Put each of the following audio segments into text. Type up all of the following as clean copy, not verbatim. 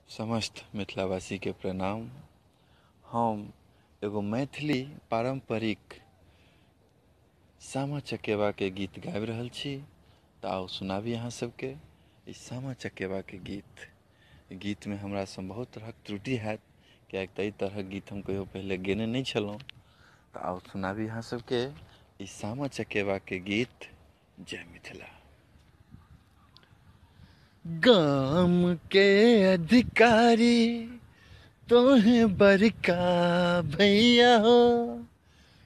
समस्त मिथिलावासीके प्रणाम। हम एगो मैथिली पारम्परिक सामा चकेवाके गीत गाबि रहल छी, तऽ आउ सुनाबी अहाँ सबके ई सामा चकेवाके गीत। गीतमे हमरासँ बहुत तरहक त्रुटि हैत, किएक तऽ एहि तरहक गीत हम कहियो पहिले गेने नहि छलहुँ। तऽ आउ सुनाबी अहाँ सबके ई सामा चकेवाके गीत। जय मिथिला। गाम के अधिकारी तोहे बड़का भैया हो,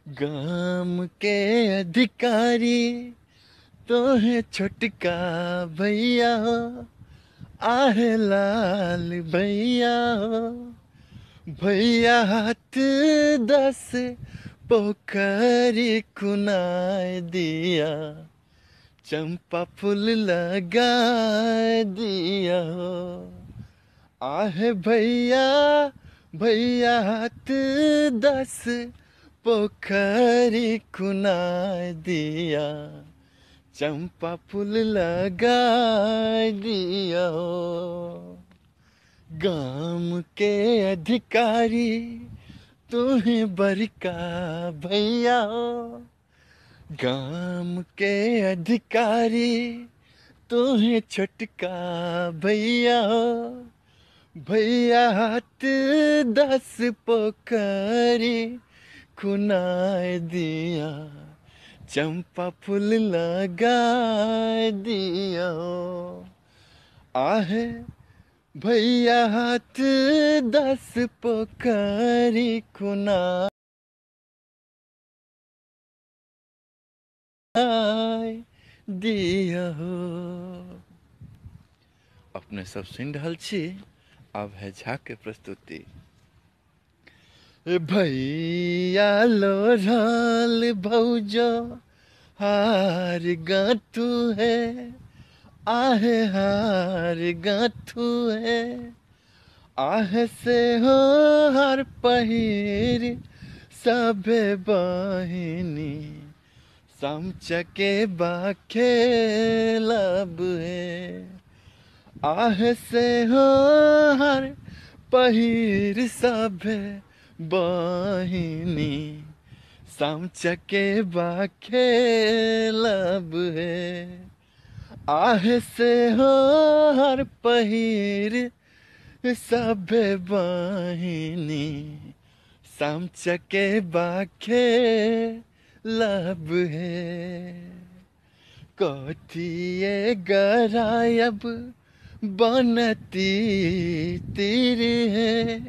गाम के अधिकारी तोहे छोटका भैया हो, आहे लाल भैया हो। भैया हाथ 10 पोखरी खुनाए दिया, चंपा फूल लगा दिया हो। आहे भैया भैया हाथ 10 पोखरी खुनाए दिया, चंपा फूल लगा दिया हो। गाम के अधिकारी तुम्हें बड़का भैया हो, गाम के अधिकारी तुम्हें छोटका भैया हो। भैया हाथ 10 पोखरी खुनाए दिया, चंपा फूल लगा दिया हो। आहे भैया हाथ 10 पोखरी खुनाए दिया हो। अपने सब सुनि रहल छी अब है झा के प्रस्तुति। भैया लोढ़ल भौजो हार गाँथू है, आहे हार गाँथू है, आहे से हो हार पहिर सभे बहिनी, साम चकेबा खेलब है। आहे से हो हार पहिर सभे बहिनी, साम चकेबा खेलब है। आहे से हो हर पहिर सभे बहिनी, साम चकेबा खेलब है। कथिए गरायब बनती तीर है,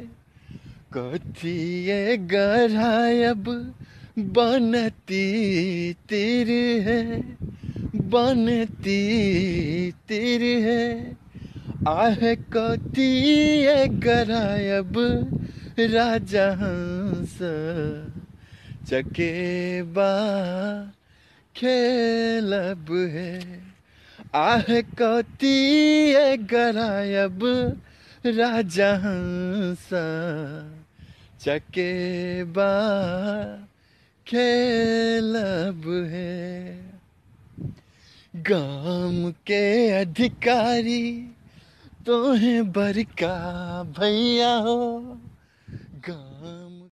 कथिए गरायब बनती तीर है, बनती तीर है। आहे कथिए गरायब राजा हंस चकेबा खेलब है। आहे कथिए गरायब राजा हंस चकेबा खेलब है। गाम के अधिकारी तोहे बड़का भैया हो, गाम